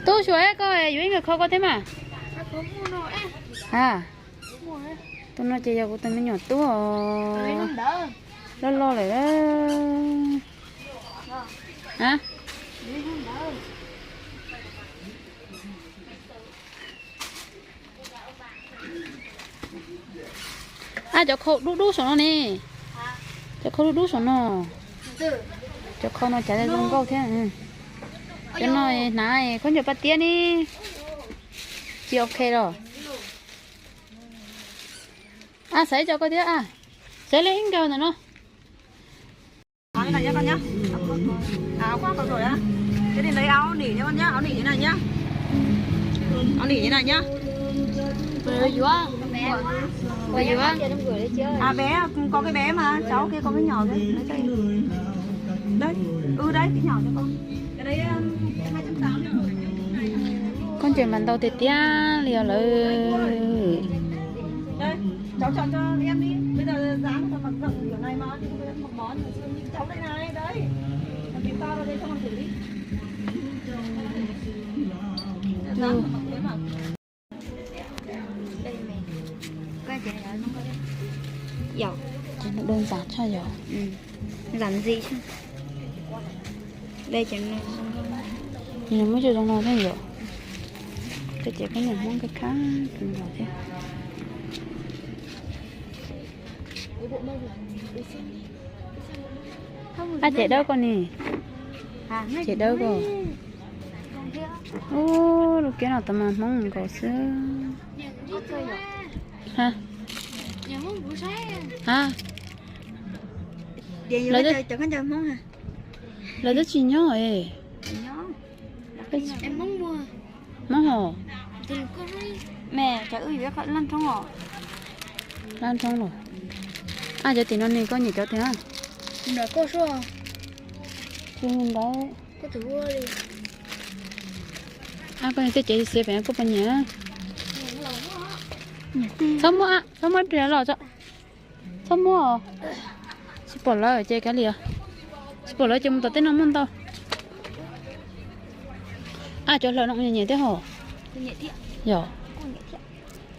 Tub, xyuas koj yuav ib nkawm kho koj thiab mas. A, tus no ces yog kuv tus me nyuam tub os. Loj loj lawm. A, a, cov khau dub dub saum no ne. Cov khau dub dub saum no. Cov khau no cav zoo nkauj thiab. Cov no hnav khaub ncaws paj tiab ne. Tsis ok los. A, xaiv cov koj thiab a. Xaiv li ib nkawm ntawm no. Áo khoác có rồi á. Thế thì lấy áo nỉ cho con nhá, áo nỉ thế này nhá. Áo nỉ thế này nhá. À bé, có cái bé mà, cháu kia có cái nhỏ kia. Lấy cho em. Đấy. Ừ đấy, cái nhỏ cho con. Cái đấy um, hai trăm tám mươi. Khaub ncaws mas ntau tiag tiag li os lawm. Đây, cháu chọn cho em đi. Bây giờ dáng cho mặc rộng kiểu này mà, chứ không phải mặc bó như ngày xưa. Như cháu đây này, đấy. Mặc cái to ra đây cho con thử đi. Dáng mà mặc thế mà. Yog. Ces nws đơn giản tshaj yom. Giản dị. Nws muab cov zoo no thiab yom. Tej ces khaub ncaws Hmoob kab khab tus no thiab. Ab, ces dawb koj ni. Ces dawb koj. Ub, lub kiab no tau mas Hmoob nkaus xwb. Ha, ha. Lawv twb tsis nyob es. Hmoob hos. Laj nrhoob los. Ab, cov tim no ne, koj nyiam cov twg? Tsis ntawd. Ab, koj tej cev xiav pem koj puas nyiam? Txhob muab, txhob muab ib pliag los. Txhob muab. Tsis pom lawv ces kav liam. Tsis pom lawv ces mus tom tej no muaj ntau. Ab, cov hlaws no nyiam nyiam thiab hos. Yog.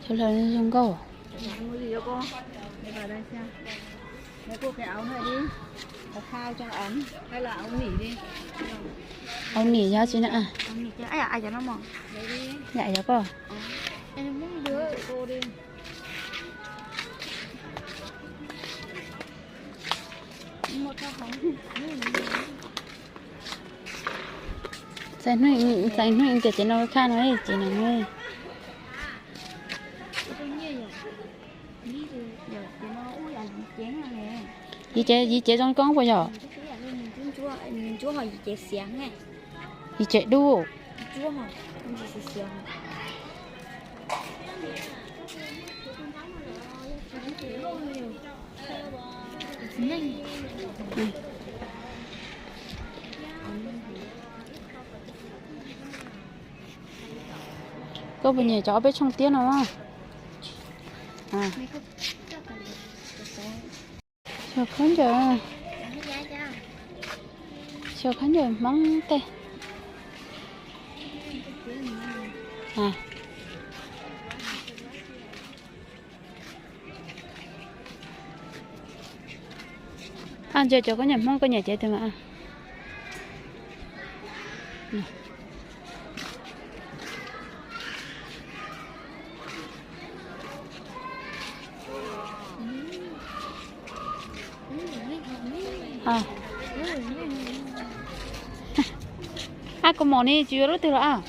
Cov hlaws zoo nkauj. Ua nim yog tsi na? Yam yog koj. Txais hnub, txais hnub tias ces no khaj no ces no. Yim cev, yim cev zoo koob puas yog? Yim cev dub. Koj puas nyiam cov ob peb tshooj tiab no? Xyov khaub ncaws, xyov khaub ncaws Hmoob tej. Ab, ntsia cov khaub ncaws Hmoob koj nyiam cev twg mas. Ab, kaus mom ne tsis yuav lub twg los ab?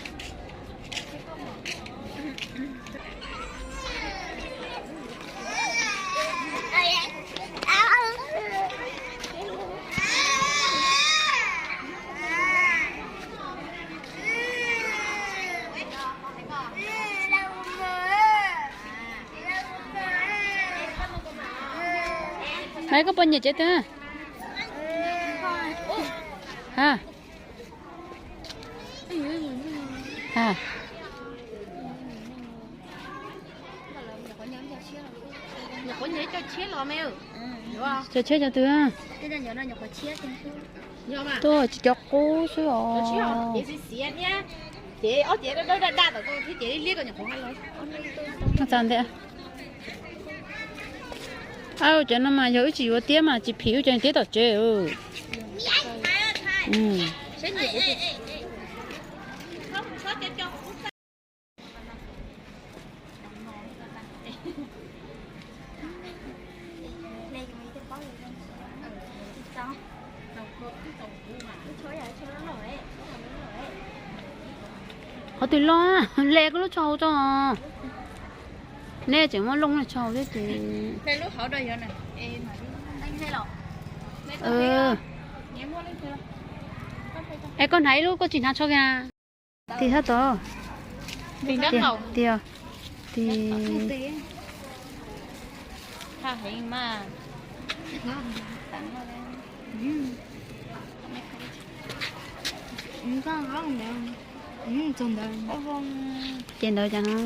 Maiv, koj puas nyiam cev twg? Ha, ha. Cov tshiab cov twg? Tuaj tsis cov qub xwb os. Ces ob cev dawb dawb daj daj tom ko thiab ces liab ko nyuam qhuav hais los. Txog ntiag. Au, cov no mas yog wb tsis yuav tiab mas tsis phim wb cov tiab tom tsev. Qhov twg loj, le koj lub tsho hauv tso. Nej tseem muab looj tsho hauv thiab ces. Es koj hnav ib lub, koj tsis hnav tsho kiag. Tig sab tod. Tig, tig, tig. Ces ntawd cas no.